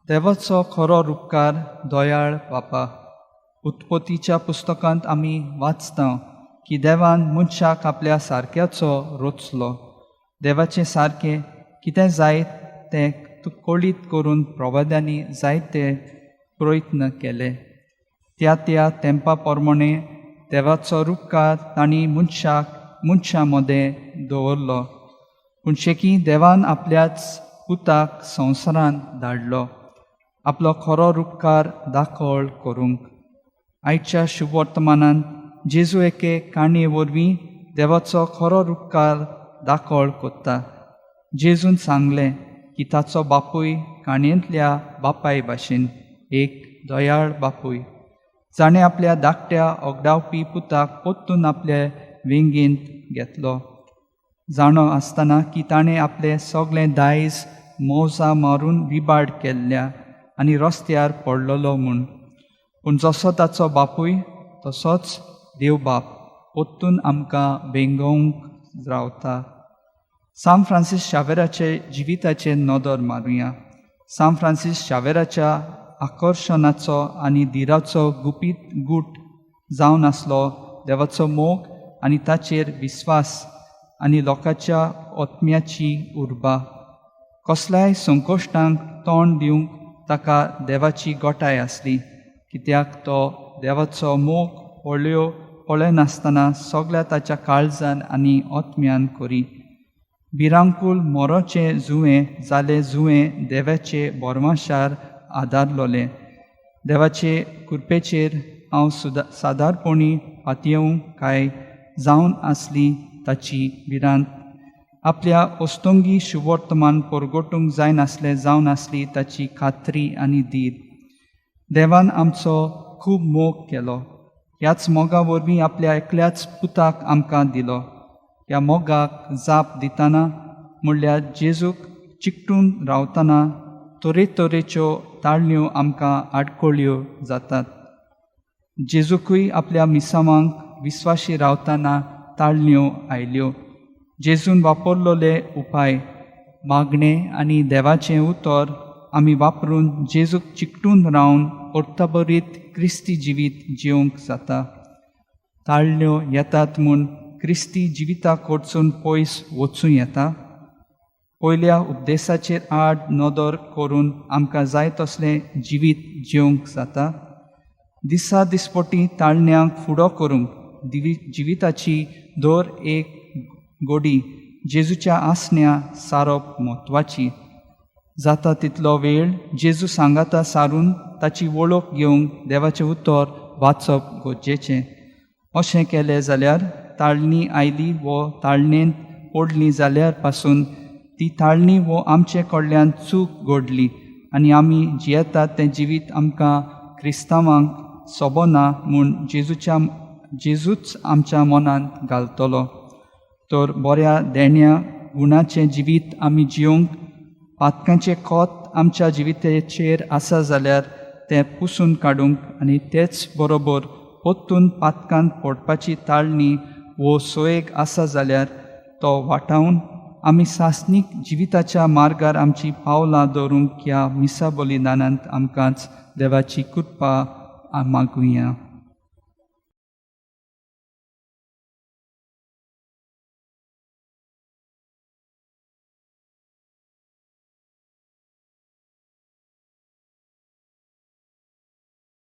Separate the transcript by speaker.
Speaker 1: देवाचो खरो रुपकार दयाळ बापा. उत्पत्तीच्या पुस्तकांत आमी वाचता की देवान मनशाक आपल्या सारक्याचो रचलो. देवाचें सारकें कितें जायत तें कळीत करून प्रवाद्यांनी जायते प्रयत्न केले. त्या त्या तेंपा प्रमाणे देवाचो रुपकार तांणी मनशाक मनशां मदें दवरलो, पूण शेकी देवान आपल्याच पुताक संवसारांत धाडलो आपलो खरो रुपकार दाखल करूंक. आयच्या शुभवर्तमानांत जेजू एके काणये वरवीं देवाचो खरो रुपकार दाखल कोत्ता. जेजून सांगलें की ताचो बापूय काणयेंतल्या बापाय भाशेन एक दयाळ बापूय, जाणें आपल्या धाकट्या ओगडावपी पुताक परतून आपले वेंगेंत घेतलो, जाणो आसतना की ताणें आपलें सगळें दायज मौजा मारून विबाड केल्ल्या आनी रस्त्यार पडलेलो म्हूण. पूण जसो ताचो बापूय तसोच देव बाप परतून आमकां वेंगोवंक रावता. सांत फ्रांसीस शावेराचे जिविताचेर नदर मारुया. सांत फ्रांसीस शावेराच्या आकर्शणाचो आनी धिराचो गुपीत गूट जावन आसलो देवाचो मोग आनी ताचेर विस्वास आनी लोकांच्या आत्म्याची उर्बा. कसल्याय संकश्टांक तोंड दिवंक ताका देवाची गोटाय आसली, कित्याक तो देवाचो मोग पळयो पळयनासतना सगळ्या ताच्या काळजान आनी आत्म्यान करी. भिरांकूल मोरोचें जुवें जालें जुवें देवाचे बोरमाशार आदारलोलें. देवाचे कृपेचेर हांव सुदा सादारपणी पातयेवंक काय जावन आसली ताची भिरांत. आपल्या अस्तंगी शुभवर्तमान परगटूंक जायनासलें जावन आसली ताची खात्री आनी धीर. देवान आमचो खूब मोग केलो. ह्याच मोगा वरवीं आपल्या एकल्याच पुताक आमकां दिलो. ह्या मोगाक जाप दितना म्हणल्यार जेजूक चिकटून रावतना तरेतरेच्यो ताळण्यो आमकां आडखळ्यो जातात. जेजूकूय आपल्या मिसावांक विस्वाशी रावतना ताळण्यो आयल्यो. जेजून वापरलेले उपाय मागणें आनी देवाचें उतर आमी वापरून जेजूक चिकटून रावन अर्थभरीत क्रिस्ती जिवीत जिवंक जाता. ताळण्यो येतात म्हूण क्रिस्ती जिविता कडसून पयस वचूं येता. पयल्या उपदेसाचेर आड नदर करून आमकां जाय तसलें जिवीत जिवंक जाता. दिसा दिसपटी ताळण्यांक फुडो करूंक जिविताची दर एक गोडी जेजूच्या आसण्या सारप म्हत्वाची. जाता तितलो वेळ जेजू सांगाता सारून ताची वळख घेवंक देवाचें उतर वाचप गरजेचें. अशें केलें जाल्यार ताळणी आयली वो ताळणेंत पडली जाल्यार पासून ती ताळणी वो आमचे कडल्यान चूक घडली आनी आमी जियेतात तें जिवीत आमकां क्रिस्तांवांक सोबना म्हूण जेजूच्या जेजूच आमच्या मनांत घालतलो. तर बऱ्या देण्या गुणाचें जिवीत आमी जिवंक पातकांचें खत आमच्या जिविताचेर आसा जाल्यार तें पुसून काडूंक आनी तेच बरोबर परतून पातकांत पडपाची ताळणी वो सोयेक आसा जाल्यार तो वाटावन आमी सासणीक जिविताच्या मार्गार आमची पावलां दवरूंक ह्या मिसा बलिदानांत आमकांच देवाची कृपा मागुया.